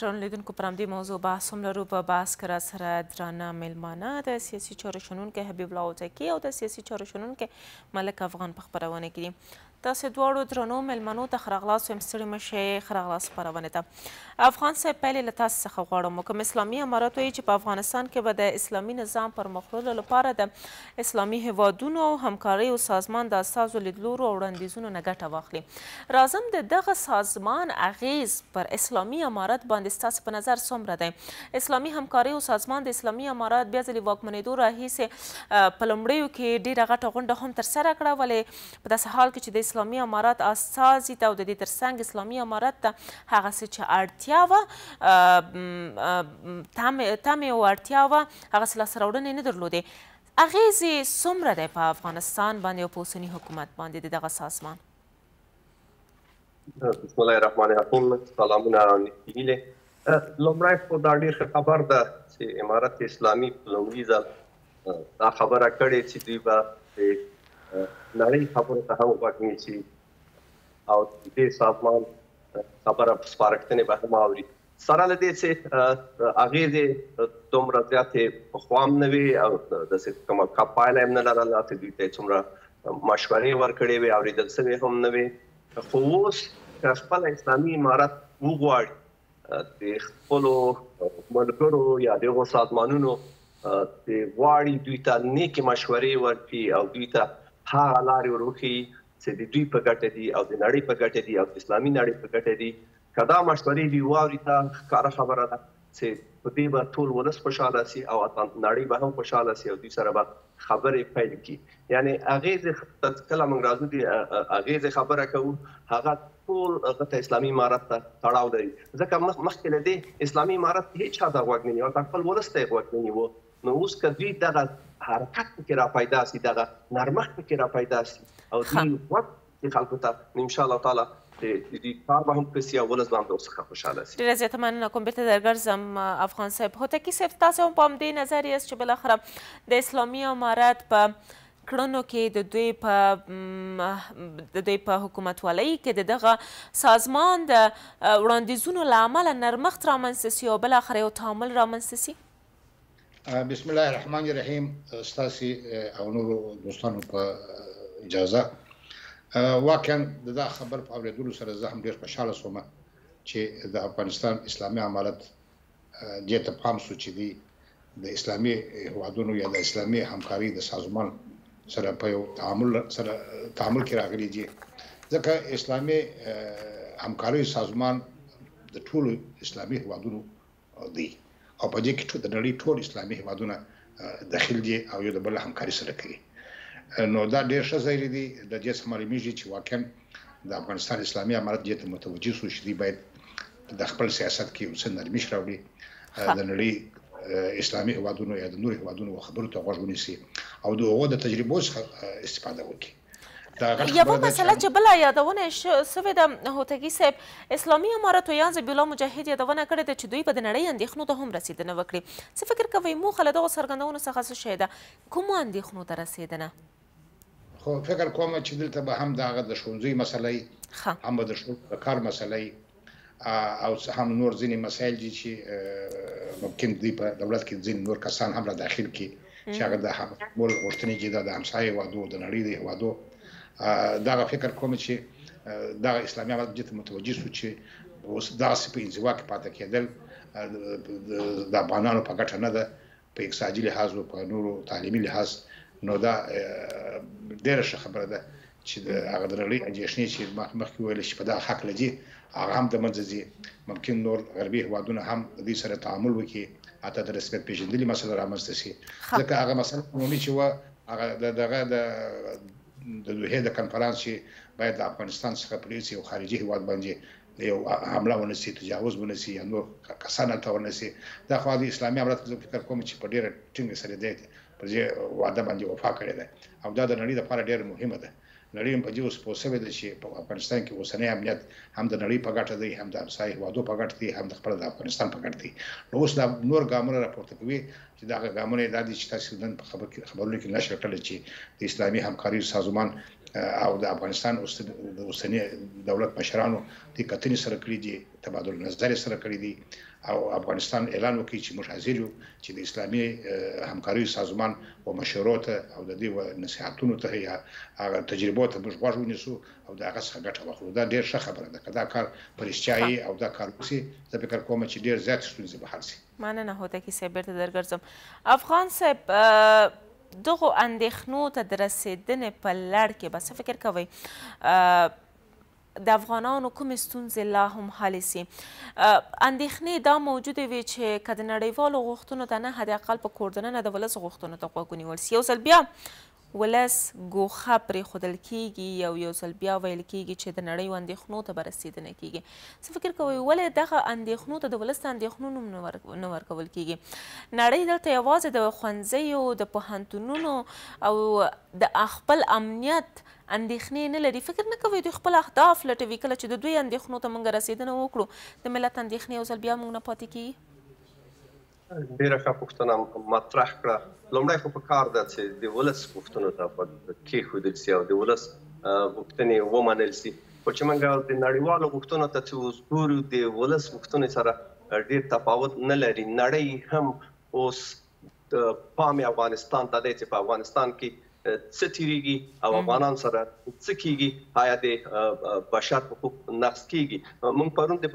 درنو لیدونکو، پر همدې موضوع بحث هم لرو. په بحث کې راسره درانه مېلمانه د سیاسي چارو شنونکی حبیب الله هوتکي او د سیاسي چارو شنونکی ملک افغان په خپرونه کې دي. تاسې دواړو درنو مېلمنو ته ښه راغلاست وایم. ستړي مه شئ، ښه راغلاست خپرونې ته. افغان صاحب، پیل یې له تاسې څخه غواړم. کوم اسلامي امارت وایي چې په افغانستان کې به د اسلامي نظام پر مخ وړلو لپاره د اسلامي هیوادونو او همکاریو سازمان د استازو لیدلورو او وړاندیزونو نه ګټه واخلي. راځم، د دغه سازمان اغیز پر اسلامي امارت باندې ستاسې په نظر څومره دی؟ اسلامي همکاریو سازمان د اسلامي امارت بیا ځلې واکمنېدو راهیسې په لومړیو کې ډېره غټه غونډه هم ترسره کړه، ولې په داسې حال کې چې د اسلامي امارت استازي ته او د دې ترڅنګ اسلامي امارت ته هغسې چې اړتیا وه، تمې او اړتیا وه، هغسې لاسته راوړنې نه درلودې. اغېزې څومره دی په افغانستان باندې او په اوسني حکومت باندې د دغه سازمان؟ بسم الله الرحمن الرحیم. سلامونه او نیکې هیلې. لومړی خو دا ډېر ښه خبر ده چې امارت اسلامي په لومړي ځل دا خبره کړې چې دوی به د نړۍ خبرو ته هم غوږ نیسي او دې سازمان خبره سپارښتنې به هم اوري. سره له دې چې اغېزې دومره زیاتې پخوا هم نه وې او داسې کومه ښه پایله هم نه لرله چې دوی ته یې څومره مشورې ورکړې وې، اورېدل سوې هم نه وې، خو اوس که خپله اسلامي امارت وغواړي د خپلو ملګرو یا د هغو سازمانونو چې غواړي دوی ته نیکې مشورې ورکړي او دوی ته هغه لارې ور وښیي چې د دوی په ګټه دي او د نړۍ په ګټه دي او د اسلامي نړۍ په ګټه دي، که دا مشورې دوی واوري، ته ښکاره خبره ده چې په دې به ټول ولس خوشحاله سي او نړۍ به هم خوشحاله سي او دوی سره به خبرې پیل کړي. یعنې اغېزې کله موږ راځو د اغېزې خبره کوو، هغه ټول هغه ته اسلامي امارت ته تړاو لري، ځکه مخکې له دې اسلامي امارت هیچا ته غوږ نه نیوه، حتی خپل ولس ته یې غوږ نه نیوه. نو اوس که دوی دغه حرکت پکې را پیدا سي، دغه نرمښت پکې را پیدا سي او دوی غوږ خلکو ته، نو ان شاء الله تعالی د دوی کار به هم ښه سي او ولس به هم د څخه خوشحاله سي. ډېره زیاته مننه کوم. بېرته درګرځم افغان صاحب. هوتکي صاحب، تاسې هم په همدې نظر یاست چې بالاخره د اسلامي امارت په کړنو کې، د دوی په حکومتولۍ کې د دغه سازمان د وړاندیزونو له امله نرمښت رامنځته سي او بالاخره یو تعامل رامنځته سي؟ بسم الله الرحمن الرحیم. ستاسې او نورو دوستانو په اجازه، واقعا د دا خبر په اورېدلو سره زه هم ډېر خوشحاله سوم چې د افغانستان اسلامي امارت دې ته پام سو چې دی د اسلامي هوادونو یا د اسلامي همکارۍ د سازمان سره په یو تعامل سره تعامل کې راغلي دي، ځکه اسلامي همکارۍ سازمان د ټولو اسلامي هوادونو دی او په دې کې د نړۍ ټول اسلامي هیوادونه دخیل دي او یو د بل همکاري سره کوي. نو دا ډېر ښه ځای دی. د دې څخه معلومیږي چې واقعا د افغانستان اسلامي امارت دې ته متوجه سو چې دوی باید د خپل سیاست کې یو څه نرمي راوړي، د نړۍ اسلامي هیوادونو یا د نورو هیوادونو خبرو ته غوږ ونیسي او د هغو د تجربو څخه استفاده وکړي. یوه مسله چې بله یادونه سوې ده، هوتکي صاحب، اسلامي امارت ویاند ذبیح الله مجاهد یادونه کړې ده چې دوی به د نړۍ اندېښنو ته هم رسېدنه وکړي. څه فکر کوئ، موخه له دغو څرګندونو څخه څه شی ده؟ کومو اندېښنو ته رسېدنه؟ خو فکر کوم چې دلته به هم د هغه د ښوونځي مسله وي، هم به د ښځو د کار مسله وي او هم نور ځینې مسایل دي چې ممکن دوی په دولت کې ځینې نور کسان هم را داخل کړي چې هغه د مول غوښتنې چې د همسایه هېوادو، د نړۍ د هېوادو، دغه فکر کوم چې دغه اسلامي امارت دې ته متوجه سو چې اوس دغسې په انزوا کې پاتې کېدل د افغانانو په ګټه نه ده، په اقتصادي لحاظ او په نورو تعلیمي لحاظ. نو دا ډېره ښه خبره ده چې د هغه د نړۍ اندېښنې چې مخکې وویل چې په دغه هکله دي، هغه هم د منځه ځي. ممکن نور غربي هېوادونه هم د دوی سره تعامل وکړي، حتی د رسمیت پېژندلې مسله رامنځته شي، ځکه هغه مسله عمومي چې وه، هغه دغه د دوحې د کنفرانس چې باید د افغانستان څخه پر هېڅ یو خارجي هېواد باندې یو حمله ونه سي، تجاوز ونه سي یا نور کسان هلته ونه سي، دا خو د اسلامي امارت زه فکر کوم چې په ډېره ټینګه سره دی پر دې وعده باندې وفا کړې ده او دا د نړۍ لپاره ډېره مهمه ده. نړۍ هم په دې اوس پوه سوې ده چې په افغانستان کې اوسنی امنیت هم د نړۍ په ګټه دی، هم د همسایه هېوادو په ګټه دی، هم د خپل د افغانستان په ګټه دی. نو اوس دا نور ګامونه راپورته کوي چې دغه ګامونه یې دا دي چې تاسې نن په خبرونو کې نشر کړل چې د اسلامي همکاریو سازمان او د افغانستان د اوسني دولت مشرانو د کتنې سره کړې دي، تبادل نظر سره کړی دي او افغانستان اعلان وکړي چې موږ حاضر یو چې د اسلامي همکاریو سازمان و مشورو ته او د دې نصیحتونو ته یا هغه تجربو ته موږ غوږ ونیسو او د هغه څخه ګټه واخلو. دا ډېر ښه خبره ده، که دا کار په رښتیا یي او دا کار وشي، زه فکر کوم چې ډېر زیات ستونزې به حل شي. مننه هوتکي صاحب، بیرته درګرځم. افغان صاحب، دغو اندېښنو ته د رسېدنې په لړ کې به څه فکر کوئ؟ د افغانانو کومې ستونزې لا هم حل سي؟ اندېښنې دا موجودې وي چې که د نړیوالو غوښتنو ته نه، حداقل په کور دننه د ولس غوښتنو ته غوږ ونیول سي. یو ځل بیا ولس ګوښه پرېښودل کېږي او یو ځل بیا ویل کېږي چې د نړۍ اندېښنو ته به رسېدنه کېږي. څه فکر کوئ ولې دغه اندېښنو ته د ولس د اندېښنو نوم نه ورکول کېږي؟ نړۍ دلته یوازې د ښوونځیو، د پوهنتونونو او د خپل امنیت اندېښنې نه لري. فکر نه کوئ دوی خپل اهداف لټوي؟ کله چې د دوی اندېښنو ته موږ رسېدنه وکړو، د ملت اندېښنې یو ځل بیا موږ نه پاتې کېږي؟ ډېره ښه پوښتنه مطرح کړه. لومړی خو په کار ده چې د ولس غوښتنو ته کېښودل سي او د ولس غوښتنې ومنل سي. خو چې موږ د نړیوالو غوښتنو ته چې اوس ګورو، د ولس غوښتنې سره ډېر تفاوت نه لري. نړۍ هم اوس پام افغانستان ته دی چې په افغانستان کې څه تیریږي او افغانان سره څه کیږي، آیا د بشر حقوق نقض کیږي. موږ پرون د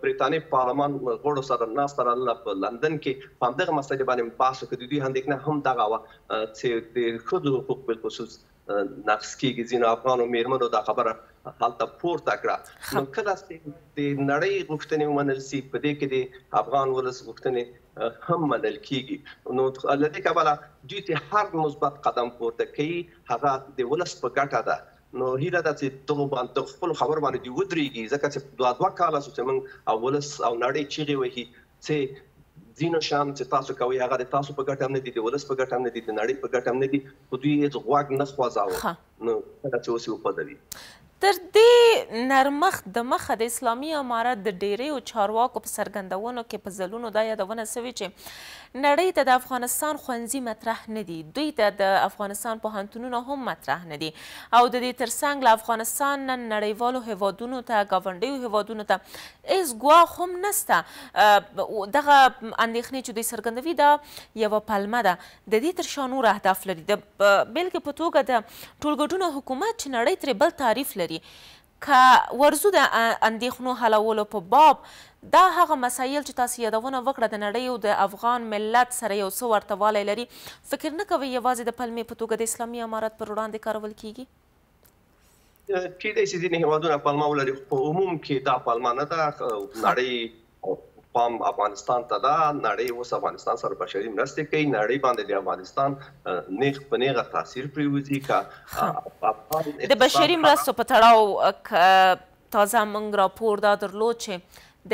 بریتانیې پارلمان غړو سره ناسته راغله په لندن کې، په همدغه مسئلې باندې بحث وکړ. د دوی اندېښنه هم دغه وه چې د ښځو حقوق بالخصوص نقض کیږي. ځینو افغانو میرمنو دا خبره هلته پورته کړه. نو کله چې د نړۍ غوښتنې ومنل سي، په دې کې د افغان ولس غوښتنې هم منل کیږي. نو له دې کبله دوی چې هر مثبت قدم پورته کوي، هغه د ولس په ګټه ده. نو هیله ده چې دغو باندې د خپلو خبرو باندې دوی ودرېږي، ځکه چې دوه دوه کاله شو چې موږ او ولس او نړۍ چیغې وهي چې ځینو شیان چې تاسو کوئ هغه د تاسو په ګټه هم نه دي، د ولس په ګټه هم نه دي، د نړۍ په ګټه هم نه دي، خو دوی هېڅ غوږ نه خوځاوه. نو کله چې اوس یې وخوځوي. تر دې نرمښت د مخه د اسلامي امارت د ډېریو چارواکو په څرګندونو کې په ځلونو دا یادونه سوې چې نړۍ ته د افغانستان ښوونځي مطرح نه دي، دوی ته د افغانستان پوهنتونونه هم مطرح نه دي او د دې ترڅنګ له افغانستان نه نړیوالو هیوادونو ته، ګاونډیو هیوادونو ته هېڅ ګواښ هم نسته. دغه اندېښنې چې دوی څرګندوي دا یوه پلمه ده، د دې تر شا نور اهداف لري. د بېلګې په توګه د ټولګډونه حکومت چې نړۍ ترې بل تعریف لري، که ورځو د اندېښنو حلولو په باب، دا هغه مسایل چې تاسو یادونه وکړه د نړۍ او د افغان ملت سره یو څه ورته والی لري، فکر نه کوئ یوازې د پلمې په توګه د اسلامي امارت پر وړاندې کارول کیږي؟ کېدای شي ځینې هېوادونه پلمه ولري، خو په عموم کې دا پلمه نه ده. نړۍ پام افغانستان ته ده، نړۍ اوس افغانستان سره بشري مرستې کوي، نړۍ باندې د افغانستان نیغ په نیغه تاثیر پرېوځي. که د بشري مرستو په تړاو تازه موږ راپور دا درلود چې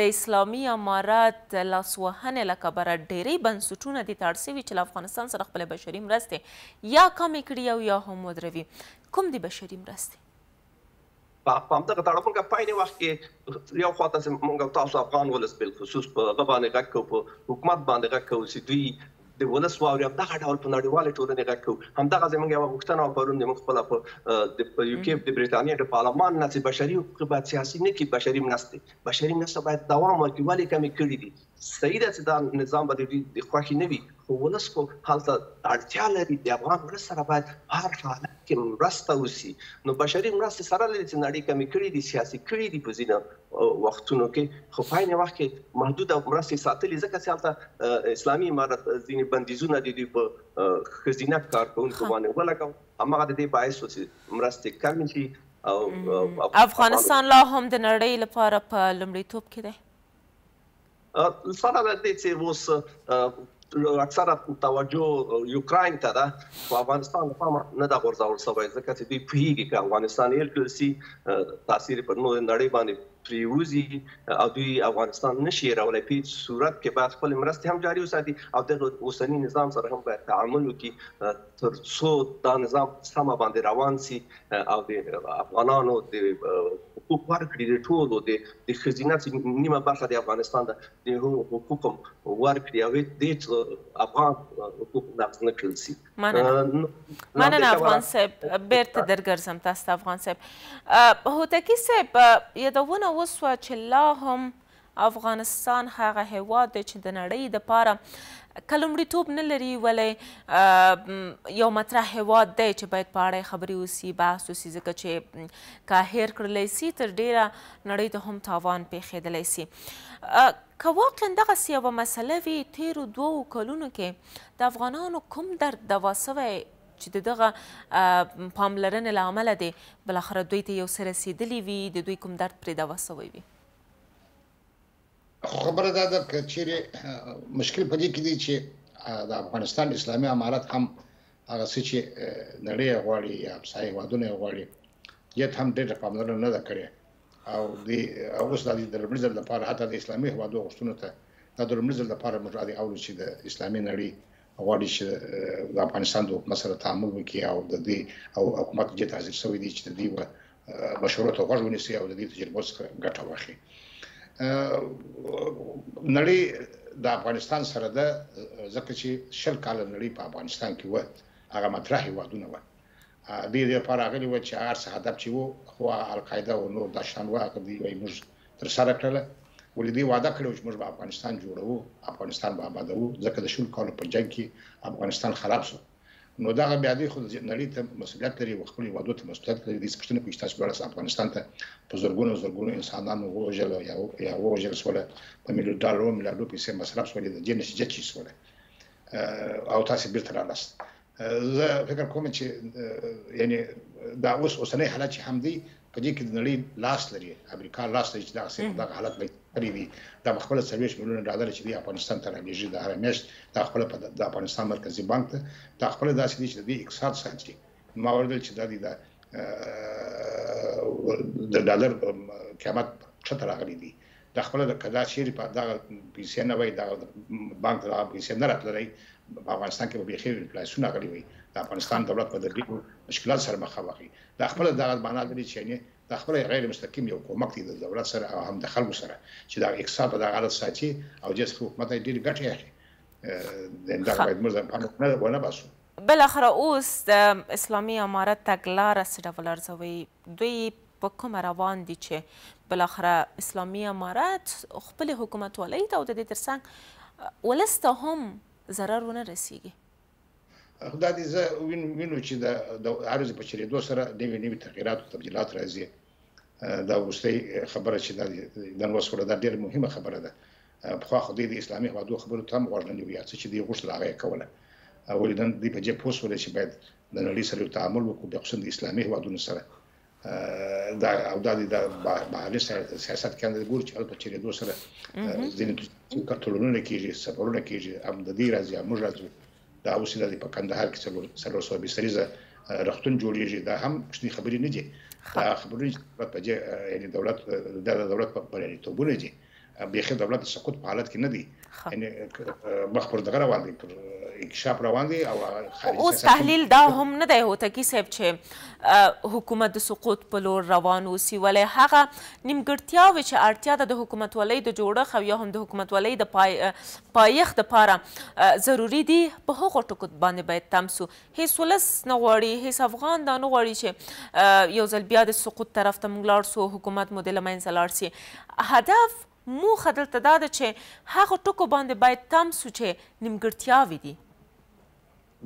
د اسلامي امارت لاسوهنې له کبله ډېری بنسټونه دې ته اړ سوي چې له افغانستان سره خپلې بشري مرستې یا کمې کړي او یا هم ودروي. کوم دي بشري مرستې؟ په همدغه تړاو موږ په عین وخت کې یو خوا ته موږ او تاسو افغان ولس بالخصوص په هغه باندې غږ کوو، په حکومت باندې غږ کوو چې دوی د ولس واوري، همدغه ډول په نړیوالې ټولنې غږ کوو. همدغه زموږ یوه غوښتنه وه پرون زموږ خپله په یو کې د بریټانیا د پارلمان نه چې بشري حقوق باید سیاسي نه کړي، بشري مرستې، بشري مرسته باید دوام ورکړي. ولې کمې کړي دي؟ صحیح ده چې دا نظام به د دوی د خوښې نه وي، خو ولس خو هلته اړتیا لري. د افغان ولس سره باید هر حالت کې مرسته وشي. نو بشري مرستې سره لري چې نړۍ کمې کړي دي، سیاسي کړي دي په ځینو وختونو کې، خو په عین وخت کې محدوده مرستې ساتلي، ځکه چې هلته اسلامي امارت ځینې بندیزونه د دوی په ښځینه کارکوونکو باندې ولګول، هماغه د دې باعث و چې مرستې کمې شي. او افغانستان لا هم د نړۍ لپاره په لومړیتوب کې دی. سره له دې چې اوس اکثره توجه یوکراین ته ده، خو افغانستان له پامه نه ده غورځول شوی، ځکه چې دوی پوهېږي که افغانستان هېر کړل شي تاثیر پر نورې نړۍ باندې پریوزي او دوی افغانستان نشي هېرولی. په هېڅ صورت کې باید خپلې مرستې هم جاري وساتي او دغه اوسني نظام سره هم باید تعامل وکړي تر څو دا نظام سمه باندې روان سي او د افغانانو د حقوق ورکړي، د ټولو د ښځینه چې نیمه برخه د افغانستان ده د هغو حقوق هم ورکړي او هېڅ افغان حقوق نقض نه کړل سي. مننه مننه افغان صاحب، بیرته درګرځم تاسو ته. افغان صاحب، هوتکي صاحب، یادونه وسوه چې لا هم افغانستان هغه هیواد دی چې د نړۍ دپاره که لومړیتوب نه لري ولې یو مطرح هیواد دی چې باید په اړه یې خبرې وسي، بحث وسي، ځکه چې که هېر کړلی سي تر ډېره نړۍ ته هم تاوان پېښېدلی سي. که واقعا دغسې یوه مسله وي، تېرو 2 کلونو کې د افغانانو کوم درد دوا سوی چې د دغه پاملرنې له امله دې بالاخره دوی ته یو څه رسېدلي وي، د دوی کوم درد پرې دوا سوی وي؟ خو خبره دا ده که چیرې مشکل په دې کې دی چې د افغانستان اسلامي امارت هم هغه څه چې نړۍ یې غواړي یا همسایه هېوادونه یې غواړي دې ته هم ډېره پاملرنه نه ده کړې او اوس دا د لومړي ځل لپاره حتی د اسلامي هېوادو غوښتنو ته دا د لومړي ځل لپاره موږ اورو چې د اسلامي نړۍ غواړي چې د افغانستان د حکومت سره تعامل وکړي او د دې او حکومت دې ته حاضر شوی دی چې د دې مشورو ته غوږ ونیسي او د دې تجربو څخه ګټه واخلي. نړۍ د افغانستان سره ده ځکه چې 20 کاله نړۍ په افغانستان کې وه، هغه مطرح هېوادونه وه. دې لپاره راغلي وه چې هر څه هدف چې وو خو القاعده او نور دا شیان وه هغه دوی وایي موږ ترسره کړله، ولې دوی وعده کړې وه چې موږ به افغانستان جوړوو، افغانستان به آبادوو، ځکه د 20 کالو په جنګ کې افغانستان خراب شو. نو دغه بیا دوی خو نړۍ ته مسؤلیت لري او خپلو هېوادو ته مسؤلیت لري. دوی پوښتنه کوي چې تاسو دواړه افغانستان ته په زرګونو زرګونو انسانانو ووژل یا ووژل سوله، په میلیون ډالرو میلیاردو پیسې مصرف سولې، د دې نتیجه چی سوله او تاسو بیرته رالاست. زه فکر کوم چې یعنی دا اوس اوسنی حالت چې هم دی په دې کې د نړۍ لاس لري، امریکا لاس لري چې دغسې دغه حالت به کړی وي. دا په خپله 40 میلیونه ډالر چې دی افغانستان ته رالیږي د هره میاشت، دا خپله د افغانستان مرکزي بانک ته، دا خپله داسې دی چې د دې اقتصاد ساتي. ما واورېدل چې دا دی د ډالر قیمت کښته راغلی دی. دا خپله که دا چیرې په دغه پیسې نه وای، دغه بانک ته دغه پیسې نه راتللی، په افغانستان کې به بیخي انفلاسیون راغلی وای، د افغانستان دولت به د ډېرو مشکلات سره مخامخ وي. دا خپله دغه معنا لري چې یعنې دا خپله غیر مستقیم یو کومک دی د دولت سره او هم د خلکو سره چې دا اقتصاد په دغه حالت ساتي او دې څخه حکومت ډېرې ګټې اخلي. دغه باید موږ پام ونه باسو. بالاخره اوس د اسلامي امارت تګلاره څه ډول ارزوئ؟ دوی په کومه روان دي چې بالاخره اسلامي امارت خپلې حکومتولۍ ته او د دې ترڅنګ ولس ته هم ضرر ونه رسیږي؟ خدای دې زه وینو چې د هر ورځې په چلېدو سره نوي نوي تغیرات او تبدیلات راځي. دا وروستۍ خبره چې دا نن وسوله دا ډېره مهمه خبره ده. پخوا خو دوی د اسلامي هېوادو خبرو ته هم غوږ نه نیوي، یا څه چې دوی غوښتل هغه یې کوله، ولې نن دوی په دې پوه سول چې باید د نړۍ سره یو تعامل وکړو، بیا خصوصا د اسلامي هېوادونو سره. دا او دا د بهرني سیاست کې هم ګورو چې هلته په چلېدو سره ځینې تړونونه کېږي، سفرونه کېږي، هم د دوی راځي هم موږ راځو. دا اوس د په کندهار کې 400 بستریزه روغتون جوړېږي، دا هم کوچنۍ خبرې نه دي. دا خبرونه چې دولت په دې یعنې دولت دا د دولت په بریالیتوبونه دي، بیخي دولت د سقوط په حالت کې نه دی، یعنې مخ پر دغه روان دی، پر انکشاف روان دی. او اوس تحلیل دا هم نه دی هوتکي صاحب چې حکومت د سقوط په لور روان اوسي، ولې هغه نیمګړتیاوې چې اړتیا ده د حکومتولۍ د جوړښت او یا هم د حکومتولۍ د پایښت دپاره ضروري دي، په هغو ټکو باندې باید تم سو. هیڅ ولس نه غواړي، هیڅ افغان دا نه غواړي چې یو ځل بیا د سقوط طرف ته موږ لاړ سو، حکومت مو دې له منځه لاړ سي. هدف موخه دلته دا ده چې هغه ټکو باندې باید تم سو چې نیمګړتیاوې دي.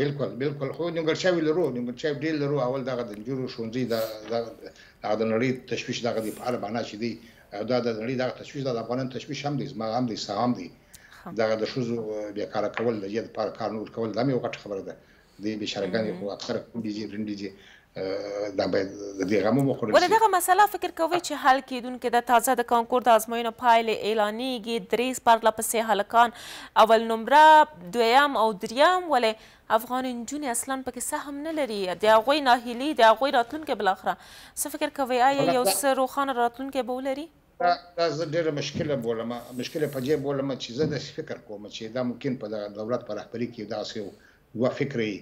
بالکل بالکل، خو نیمګړتیاوې لرو، نیمګړتیاوې ډېر لرو. اول دغه د نجونو ښوونځي دغه د نړۍ تشویش دغه دی په هره معنا چې دی، او دا د نړۍ دغه تشویش دا د افغانانو تشویش هم دی، زما هم دی، ستا هم دی. دغه د ښځو بېکاره کول، د دې لپاره کار نه ورکول، دا هم یوه غټه خبره ده. دوی بېچارهګانې خو اکثره کونډې دي، رنډې دي، دا باید د دې غم هم وخوړل ولې دغه مسله فکر کوئ چې حل کېدونکې ده؟ تازه د کانکور د ازموینو پایلې اعلانېږي، 3 پرله پسې هلکان اول نمره، دویم او دریم، ولې افغان نجونې اصلا پکې سهم نه لري. د هغوی ناهیلي، د هغوی راتلونکی بالاخره څه فکر کوئ؟ آیا یو څه روښانه راتلونکی به ولري؟ دا زه ډېره مشکله بولم، مشکله په دې بولم چې زه داسې فکر کوم چې دا ممکن په دغه دولت په رهبري کې داسې یوه فکر وي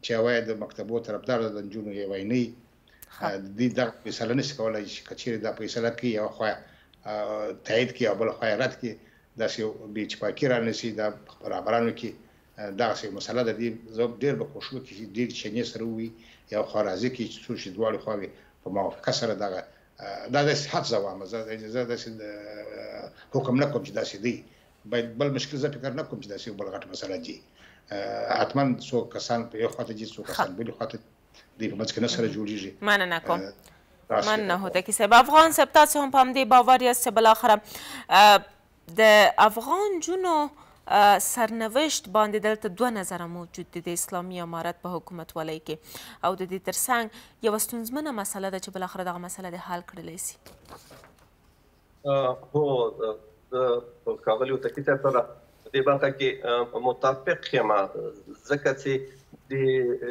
چې یوه یې د مکتبو طرفدار ده، د نجونو یوه یې نه وي. دوی دغه فیصله نه شي کولی چې که چېرې دا فیصله کوي، یوه خوا تایید کړي او بله خوا یې رد کړي، داسې یو بې اتفاقي را نه شي دا رهبرانو کې. دغسې یو مسله ده. دې زه ډېر به کوښښ وکړي چې ډېر چینې سره ووي، یو خوا راضي کړي چې څو چې دواړې خواوې په موافقه سره دغه دا داسې حد زوامه. زه داسې حکم نه کوم چې داسې دی. باید بل مشکل زه فکر نه کوم چې داسې یو بل غټ مسله دي. حتما څو کسان په یو خواته دي، څو کسان بلې خواته دوی په منځ کې نه سره جوړیږي. مننه کوم، مننه هوتکي صاحب. افغان صاحب، تاسو هم په همدې باور یاست چې بالاخره د افغان نجونو سرنوشت باندې دلته دوه نظره موجود دي د اسلامي امارت په حکومتولۍ کې، او د دې ترڅنګ یوه ستونزمنه مسله ده چې بالاخره دغه مسله دې حل کړلی سي؟ هو، زه ښاغلي هوتکي صاحب سره په دې برخه کې متفق یم، ځکه چې د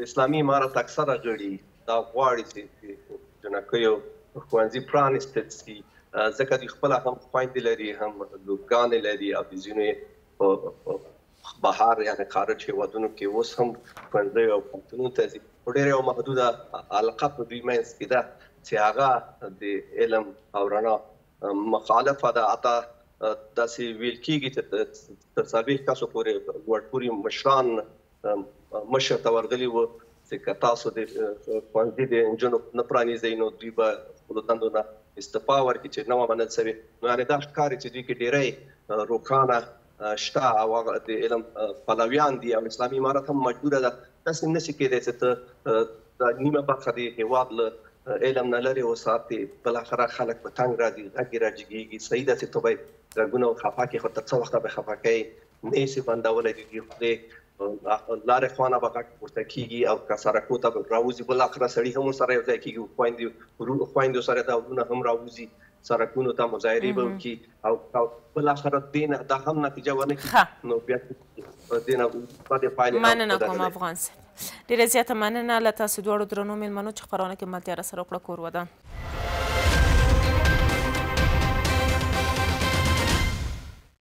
اسلامي امارت اکثره غړي دا غواړي چې جنکیو ښوونځي پرانیستل سي، ځکه دوی خپله هم خویندې لري، هم لورګانې لري، او د ځینو یې په بهر یعنې خارج هېوادونو کې اوس هم ښوونځیو او پوهنتونونو ته ځي، خو ډېره یوه محدوده حلقه په دوی منځ کې ده چې هغه د علم او رڼا مخالفه ده. حتی داسې ویل کېږي چې تر 40 کسو پورې لوړپوړي مشران مشر ته ورغلي وو چې که تاسو د ښوونځي د نجونو نه پرانیزئ نو دوی به خپلو دندو نه استعفا ورکړي، چې نه وه منل شوې. نو یعنې دا ښکاري چې دوی کې ډېری روښانه شته او هغه د علم پلویان دي، او اسلامي امارت هم مجبوره ده. داسې نه شي کېدای چې ته دا نیمه برخه د هېواد له علم نه لرې وساتې، بالاخره خلک په تنګ راځي، غږ یې راجګېږي. صحیح ده چې ته باید غږونه خفه کړې، خو تر څه وخته به خفه کوې؟ نه یې شي بندولی. د دوی خولې لارې خوا نه به غږ پورته کېږي او که سړکو ته به راوځي، بالاخره سړي هم ورسره یو ځای کېږي، خویندو سره دا ورونه هم راوځي سړکونو ته، مظاهرې به وکړي، او بالاخره دې نه دا هم نتیجه ورنه کړي، نو بیا دې نه بدې پایلې هم مننه کوم افغان صاحب، ډېره زیاته مننه له تاسو دواړو درنو مېلمنو چې خپرونه کې ملتیا راسره وکړه. کور ودان.